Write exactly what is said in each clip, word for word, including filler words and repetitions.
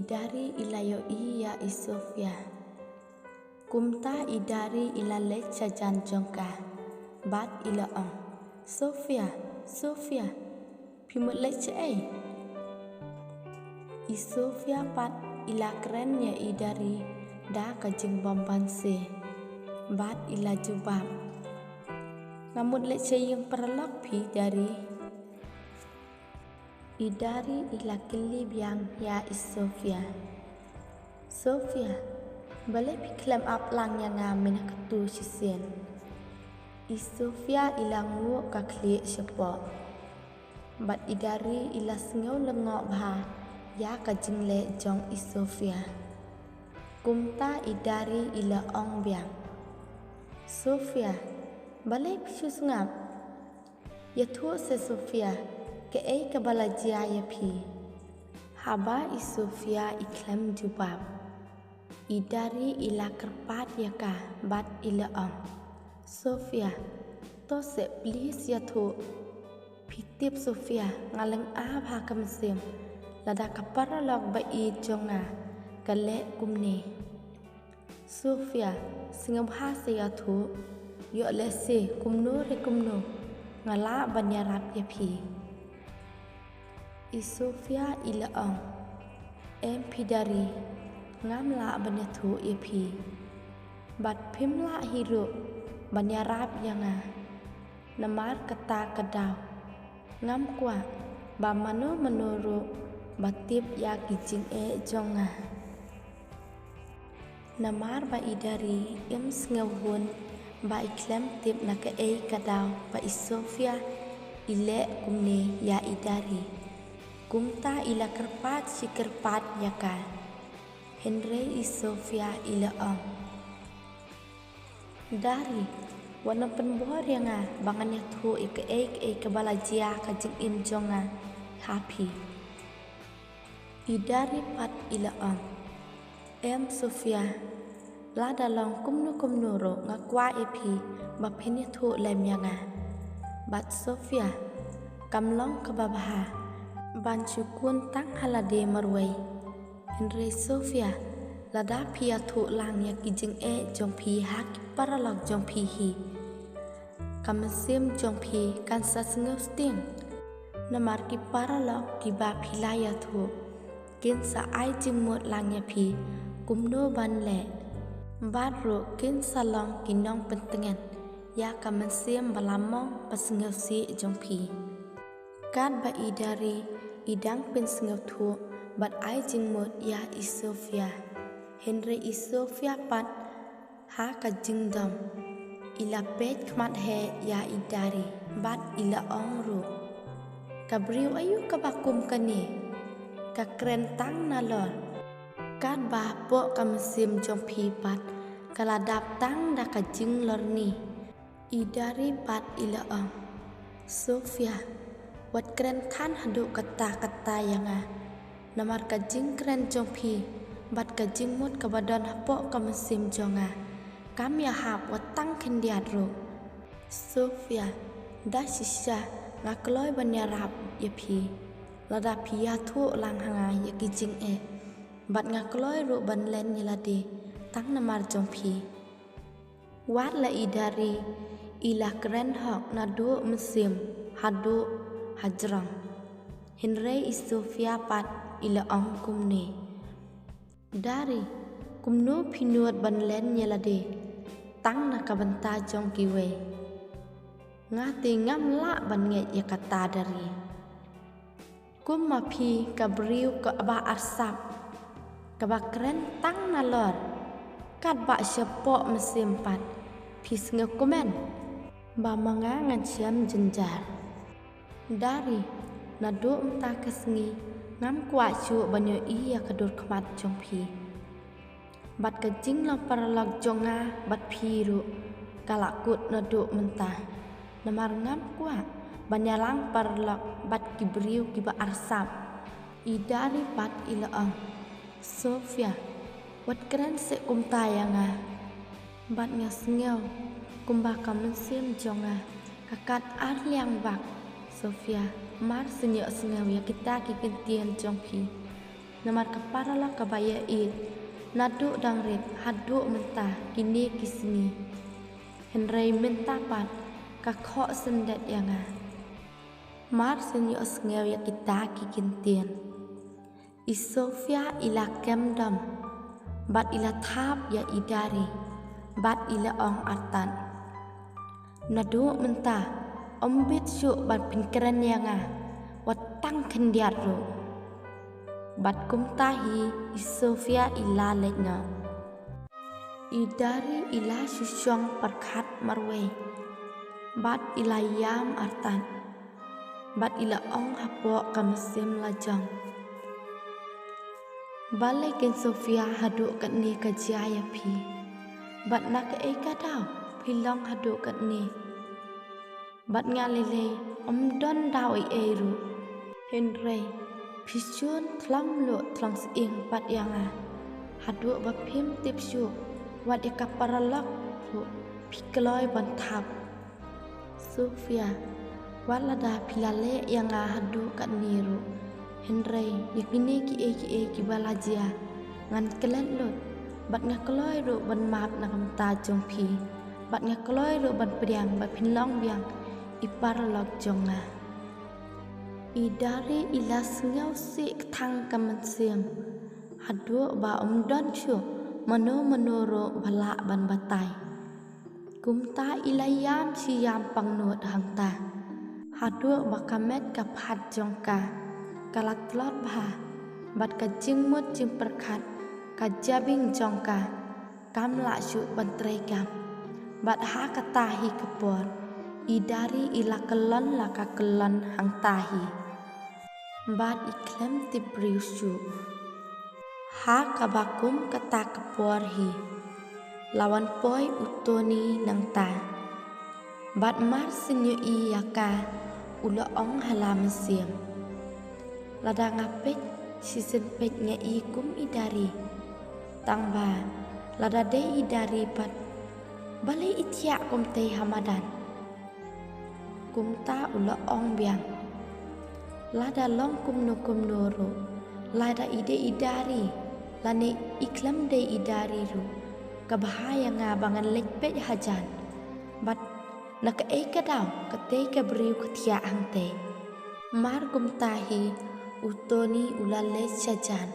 Dari i la ïohi ïa i Sofia. Kumta i Dari i la leit sha jan jong ka bad i la ong, "Sofia, Sofia, phi mut leit shaei?" I Sofia pat i la kren ïa i Dari da ka jingbymbanse bad i la jubab, "Nga mut leit sha ïing paralok phi, Dari." I Dari i la kylli biang ïa i Sofia, "Sofia, balei phi khlem ap lang ïa nga mynta katto shisien?" I Sofia i la nguh ka khlieh shapoh. Bad i Dari i la sngew lyngngoh bha ïa ka jingleh jong i Sofia. Kumta i Dari i la ong biang, "Sofia, balei phi shu sngap? Ïathuh seh Sofia, kaei kaba la jia ïa phi?" Haba i Sofia i khlem jubab, i Dari i la kyrpad ïa ka bad i la ong, "Sofia, to seh please ïathuh." "Phi tip Sofia, nga lynga bha ka mynsiem lada ka paralok ba ïeit jong nga ka leh kumne." "Sofia, sngewbha seh ïathuh, ïoh lehse kumno re kumno nga lah ban ïarap ïa phi." I Sofia i la ong, "Em phi Dari, ngam lah ban ïathuh ïa phi. Bad phim lah hi ruh ban ïarap ïa nga. Namar kata ka daw ngam kwah ba mano mano ruh ba tip ïa ki jingeh jong nga." Namar ba i Dari im sngewhun bad i khlem tip na kaei ka daw ba i Sofia i leh kumne ïa i Dari. Kumta i la kyrpad shi kyrpad ïa ka. Hynrei i Sofia i la ong, "Dari, wat nang pynbor ïa nga ba ngan ïathuh ïa kaei kaei kaba la jia ka jingim jong nga ha phi." I Dari pat i la ong, "Em Sofia, lada long kumno kumno ruh nga kwah ïa phi ba phin ïathuh lem ïa nga." Bad Sofia, kam long kaba bha ban shu khun tang ha lade marwei. Hynrei Sofia, lada phi ïathuh lang ïa ki jingeh jong phi ha ki paralok jong phi hi, ka mynsiem jong phi kan sa sngew sting. Namar ki paralok kiba phi la ïathuh kin sa ai jingmut lang ïa phi kumno ban leh. Bad ruh kin sa long ki nongpyntngen ïa ka mynsiem ba la mong ba sngewsih jong phi. Katba i Dari i dang pynsngewthuh bad ai jingmut ïa i Sofia, hynrei i Sofia pat ha ka jingdom i la peit khmat heh ïa i Dari bad i la ong ruh, "Ka briew aïu kaba kum kane, ka kren tang nalor. Katba hapoh ka mynsiem jong phi pat ka la dap tang da ka jinglorni." I Dari pat i la ong, "Sofia, wat kren than haduh katta katta ïa nga. Namar ka jingkren jong phi bad ka jingmut kaba don hapoh ka mynsiem jong nga kam ïahap wat tang khyndiat ruh. Sofia, da shisha nga kloi ban ïarap ïa phi lada phi ïathuh lang ha nga ïa ki jingeh. Bad nga kloi ruh ban len ïa lade tang namar jong phi." Wat la i Dari i la kren hok naduh mynsiem haduh hajrong. Hynrei i Sofia pat i la ong kumne, "Dari, kumno phi nud ban len ïa lade tang na ka bynta jong kiwei? Nga te ngam lah ban ngeit ïa kata Dari. Kum ma phi ka briew kaba arsap, kaba kren tang nalor, katba shapoh mynsiem pat phi sngewkmen ba ma nga ngan shem jynjar. Dari, naduh mynta ka sngi ngam kwah shuh ban ïohi ïa ka dur khmat jong phi. Bad ka jinglong paralok jong nga bad phi ruh ka la kut naduh mynta. Namar ngam kwah ban ïalang paralok bad ki briew kiba arsap." I Dari pat i la ong, "Sofia, wat kren seh kumta ïa nga. Bad nga sngew kumba ka mynsiem jong nga ka kat ar liang bak. Sofia, mar shu ïohsngew ïa kita ki kyntien jong phi, Namar ka paralok kaba ïa-ïeit naduh dang rit haduh mynta kine ki sngi. Hynrei mynta pat ka khoh syndet ïa nga. Mar shen ïohsngew ïa kita ki kyntien, i Sofia i la kem dom bad i la thap ïa i Dari bad i la ong artat, naduh mynta ym bit shuh ban pynkren ïa nga wat tang khyndiat ruh. Bad kumta hi i Sofia i la leit noh. I Dari i la shu shong pyrkhat marwei bad i la ïam artat bad i la ong hapoh ka mynsiem lajong, balei kein Sofia haduh katne ka jia ïa phi? Bad na kaei ka daw phi long haduh katne? Bad nga lei lei ym don daw ei ei ruh. Hynrei phi shun thlom luh thlong sying pat ïa nga haduh ba phim tip shuh wat ïa ka paralok ruh phi kloi ban thap. Sofia, wat lada phi la leh ïa nga haduh katne ruh, hynrei ïa kine kiei kiei kiba la jia ngan klet lut bad nga kloi ruh ban map na ka bynta jong phi bad nga kloi ruh ban pdiang ba phin long biang i paralok jong nga. I Dari i la sngewsih kthang ka mynsiem haduh ba ym don shuh mano mano ruh ba lah ban batai. Kumta i la ïam shi ïam pangnud hangta haduh ba ka met ka phad jong ka ka la tlot bha bad ka jingmut jingpyrkhat ka jabieng jong ka kam lah shuh ban treikam. Bad ha kata hi ka por i Dari i la kyllon la ka kyllon hangta hi bad i khlem tip briew shuh. Ha kaba kum kata ka por hi la wan poi u Tony nangta. Bad mar shen ïohi ïa ka u la ong ha la mynsiem, lada nga peit shisien peit nga i kum i Dari, tangba lada dei i Dari pat balei i thiah kumtei ha madan? Kumta u la ong biang, lada long kumno kumno ruh, lada i dei i Dari lane i khlem dei i Dari ruh, ka bha ïa nga ba ngan leit peit hajan. Bad na kaei ka daw katei ka briew ka thiah hangtei? Mar kumta hi u Tony u la leit shajan.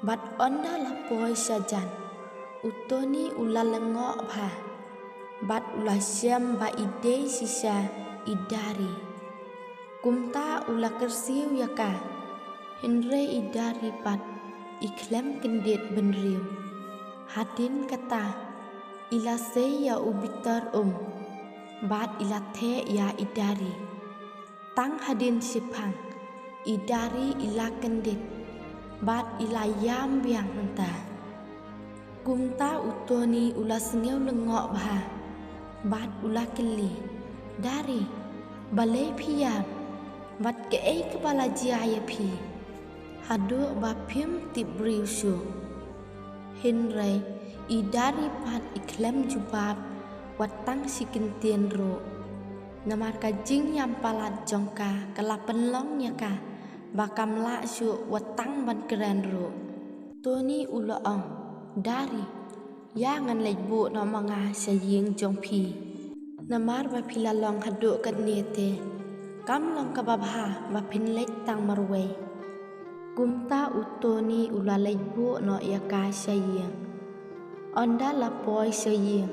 Bad ynda la poi shajan u Tony u la lyngngoh bha bad u la shem ba i dei shisha i Dari. Kumta u la kyrsiew ïa ka, hynrei i Dari pat i khlem kyndit bynriew. Hadien kata i la sei ïa u bitar um bad i la theh ïa i Dari. Tang hadien shiphang i Dari i la kyndit bad i la ïam biang hangta. Kumta u Tony u la sngew lyngngoh bha bad u la kylli, Dari, balei phi ïam? Bad kaei kaba la jia ïa phi haduh ba phim tip briew shuh? Hynrei i Dari pat i khlem jubab wat tang shi kyntien ruh. Namar ka jingïam palat jong ka ka la pynlong ïa ka ba kam lah shuh wat tang ban kren ruh. Tony u la ong, Dari, ïa ngan leit buh noh ma nga sha ïing jong phi. Namar ba phi la long haduh katne te kam long kaba bha ba phin leit tang marwei. Kumta u Tony u la leit buh noh ïa ka sha ïing. Ynda la poi sha ïing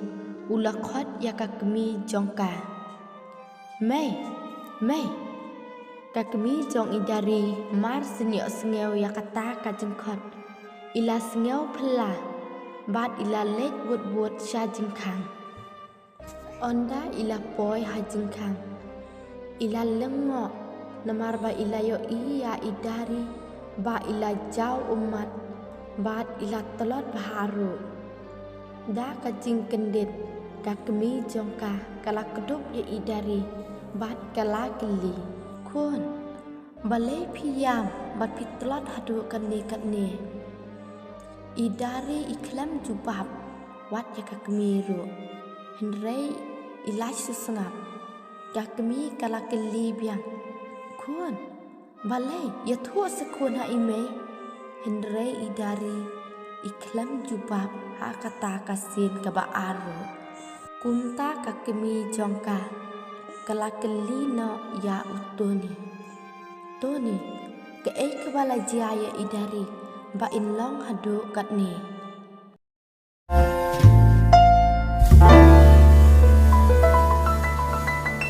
u la khot ïa ka kmie jong ka. Mei, mei. Ka kmie jong i Dari mar shen ïohsngew ïa kata ka jingkhot i la sngew phylla bad i la leit wut wut sha jingkhang. Ynda i la poi ha jingkhang i la lyngngoh namar ba i la ïohi ïa i Dari ba i la jaw ummat bad i la tlot bha ruh. Da ka jingkyndit ka kmie jong ka ka la kdup ïa i Dari bad ka la kylli, Khun, balei phi ïam bad phi tlot haduh katne katne? I Dari i khlem jubab wat ïa ka kmie ruh, hynrei i la shu sngap. Ka kmie ka la kylli biang, Khun, balei, ïathuh sa khun ha i mei? Hynrei i Dari i khlem jubab ha kata ka sien kaba ar ruh. Kumta ka kmie jong ka ka la kylli noh ïa u Tony, Tony, kaei kaba la jia ïa i Dari ba in long haduh katne?